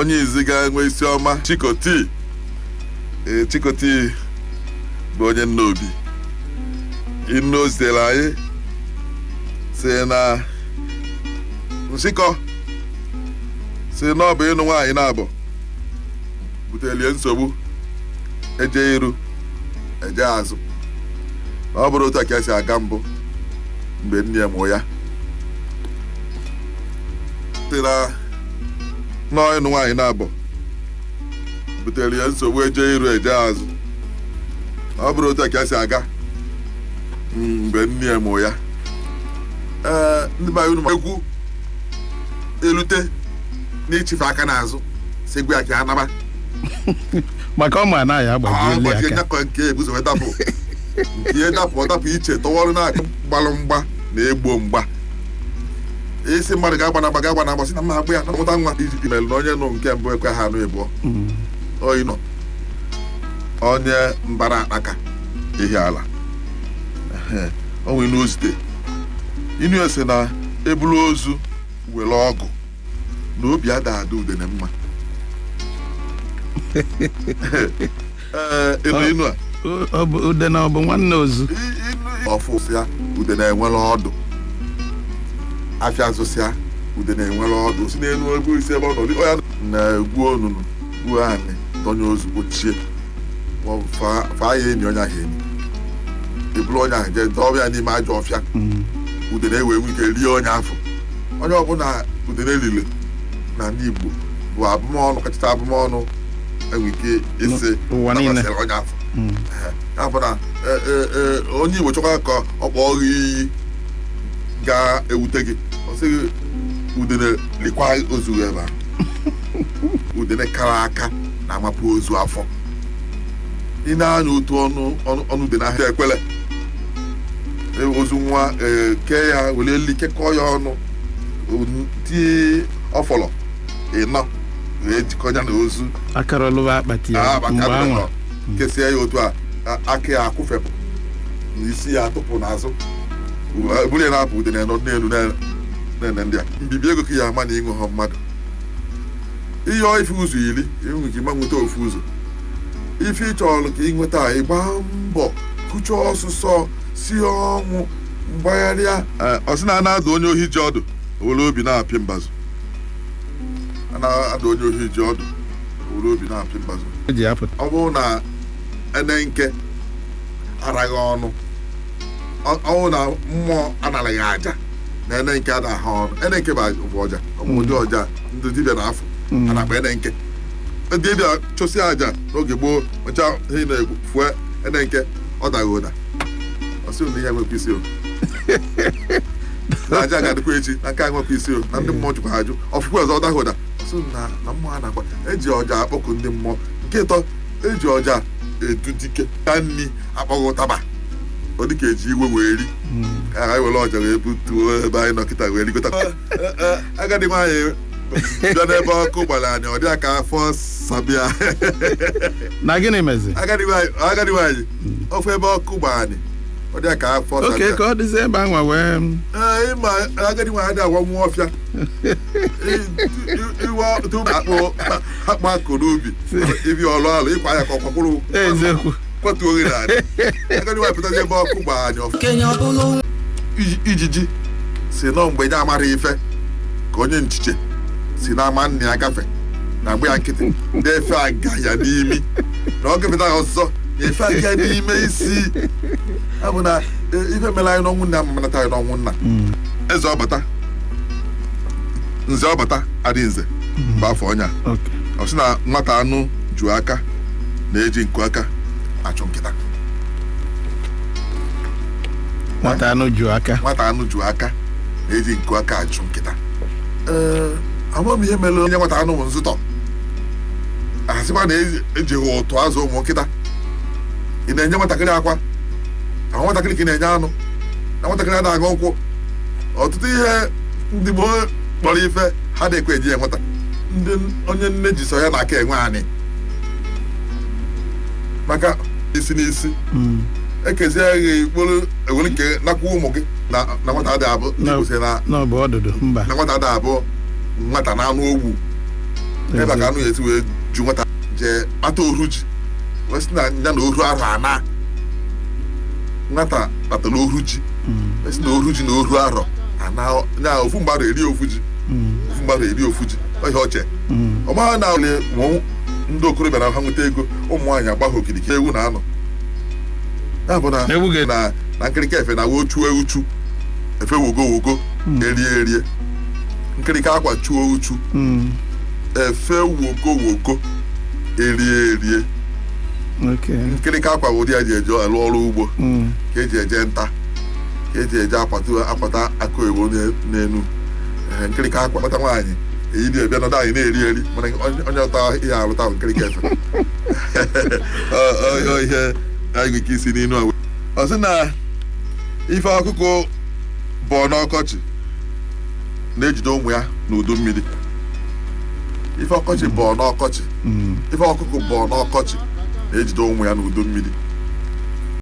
Onye izi ga-enwe isi ọma, Chikoti. Ee, Chikoti bụ onye nna obi inu o zitere anyị si na nsịkọ si na ọ bụ ịnụ nwaanyị na-abụ butelie nsogbu, eje iru eje azụ, na ọ bụrụ otu a ka esi aga mbụ mgbe nne ya mụọ ya. Si na nọọ ịnụ nwaanyị na-abụ butere ya nsogbu, eje iru eje azụ, na ọ bụrụ otu a ka esi aga mgbe nne ya mụọ ya. Ee, ndị be anyị, unu ma egwu elute n'ichife aka n'azụ si gwa ya ka ya naba. Maka ọ ma anaghị agbajieli agbajie aka. Nyakọ nke ebuzo wee dapụ, nke ihe dapụ, ọ dapụ iche tọwọrụ na-aka gbalụ mgba na egbo mgba isi mmadụ ga-agba na agba ga-agba na agba si na mma agbụ ya na mụta nwa iji mere na onye nụ nke mbụ ekwe ha anụ ịbụọ oyi nọ onye mbara akpaka ihe ala. Ehe, o nwere inu ozite inu ese na ebulu ozu were ọgụ na obi ada ada udene mma. Ee, ịnụ inu a. Ọ bụ udene, ọ bụ nwanne ozu. Ọfụsịa udene enwere ọdụ, afịa zụsịa udene enwere ọdụ si n'elu ebe isi ebe ọ nọ ọ ya na-egwu onunu gbuo anị donye ozu gbochie maọbụ faa ya enyi onye ahụ enyi eburu onye ahụ jee dọọ ya n'ime ajọ ọfịa. Udene wee nwee ike rie onye afọ. Onye ọbụla udene lile na ndị Igbo bụ abụmọnụ kachacha abụmọnụ enwe ike isi N'ụwa niile. nakwasịrị onye afọ ya bụ na onye Igbo chọkwa ka ọ kpọọ gị iyi ga-ewute gị, ọ sị gị udene likwa ozu ebe a. Udene kara aka na-amapụ ozu afọ. Ị na-anya otu ọnụ ọnụ udene ahụ ekwele ozu nwa kee ya were eli kekọọ ya ọnụ tie ọfọlọ ịnọ wee jikọ ya na ozu. Akarọlụwa akpati ya mgbe anwa. Kesie ya otu a, aka ya akwụfepụ na isi ya atụpụ n'azụ bụrụ ya na-apụ udene nọ n'elu na-ene ndị a mbibi ego ka ya ama na ịṅụ ha mmadụ ihe ife ụzọ iri enwe ike ịma nweta ofu ụzọ ife ị chọrọ ka ị nweta a, ịgba mbọ kụchaa ọsụsọ si ọnwụ mgbagharịa. Ọ sị na a na-adụ onye ohi ji ọdụ owere obi na-apị mbazụ, a na-adụ onye ohi ji ọdụ owere obi na-apị mbazụ. O ji apụta. Ọ bụrụ na ene nke araghị ọnụ, ọ bụrụ na mmụọ anaraghị aja na ene nke anaghị ọnụ, ene nke bụ ọja, ọ bụ ụdị ọja ndị dibịa na-afụ a na-akpọ ene nke. Ndị dibịa chụsịa aja n'oge gboo mecha ihe na-ekwu fue ene nke ọ daghị ụda, ọ sị na ihe nwekwa isi o na aja ga-adịkwa echi na nke a nwekwa isi o na ndị mmụọ jụkwa ajụ ọfụkwa ọzọ ọ daghị ụda, ọ sị na na mmụọ a na-akpa eji ọja akpọku ndị mmụọ. Nke ịtọ, eji ọja edu dike ka nni akpọghị ụtaba ọ dịka eji iwe wee ri ka anyị were ọja wee butuo ebe anyị nọ kịta wee rigota. Agadi nwaanyị bịa n'ebe ọkụ gbara anyị ọ dị ka afọ sabịa. Na gịnị mezi? Agadi nwaanyị ofe ebe ọkụ gbara anyị ọ dị ka afọ oke sabịa. Ka ọ dịzie ebe anwa wee. Ee, ịma agadi nwaanyị adịghị agwa nwa ọfịa iwe tupu akpụ akpụ akụ n'ubi ibi ọlụ alụ ịkwa ya ka ọ kwakwụrụ eziokwu. Kwatuo oghere anyị agadi nwaanyị pụtazi ebe ọkụ gbara anyị ọfụ. Ijiji si nọ mgbe ya amara ife ka onye nchiche si n'ama nna ya gafe na agba ya nkịtị ndị efe aga ya n'imi na ọ gafeta ya ọzọ na efe aga ya n'ime isi ya bụ na ife mere anyị n'ọnwụ nna amanata anyị n'ọnwụ nna. Eze ọbata nze ọbata adị nze mgbe afọ ọnya. Ok. Ọ sị na nwata anụ ju aka na-eji nku aka achụ nkịta. Nwata anụ ju aka. Nwata anụ ju aka na-eji nku aka achụ nkịta. Ee, amaghị m ihe mere onye nwata anụ bụ nzụtọ asịkwa na ejighị ụtụ azụ ụmụ nkịta. Ị na-enye nwatakịrị akwa na nwatakịrị ka ị na-enye anụ na nwatakịrị anaghị aṅụ nkwụ. Ọtụtụ ihe ndị gboo kpọrọ ife ha na-ekwe eji ya nwata ndị onye nne ji sọ ya na aka enwe anị maka isi n'isi ekezie gị kpụrụ ewere nke nakwa ụmụ gị na na nwata adịghị abụ ndị Igbo sị na na ọ bụ ọdụdụ mba. Na nwata adịghị abụ nwata na anụ ogwu. Ebe a ka anụ ya esi wee ju nwata jee kpata oru ji, wee sị na ya na oru arọ ana. Nwata kpatara oru ji, wee sị na oru ji na oru arọ ana ya, ofu mgbarụ eri ofu ji, ofu mgbarụ eri ofu ji. Ọ ihe oche ọ maghị na ole ma ndị okorobịa na ha nweta ego, ụmụ nwaanyị agbagha okirikiri, ewu na anụ ya bụ na Ewu na na nkirika efe na woo chuo uchu efe wogo wogo erie erie, nkirika akwa chuo uchu efe wogo wogo erie erie. Nkirika akwa bụ ụdị ya ji eje alụ ọrụ ugbo, ka eji eje nta, ka eji eje akwata akwata akụ oyibo n'enu. Ee, nkirika akwa kpata nwaanyị eyiri ebịa nọdụ anyị na-eri eri, mana onye ọta ihe alụta bụ nkirika efe. Ọ ihe anyị nwere ike isi n'inu a. Ọ sị na ife ọkụkọ bọọ n'ọkọchị na-ejide ụmụ ya n'udu mmiri. Ife ọkọchị bọọ n'ọkọchị, ife ọkụkọ bọọ n'ọkọchị na-ejide ụmụ ya n'udu mmiri.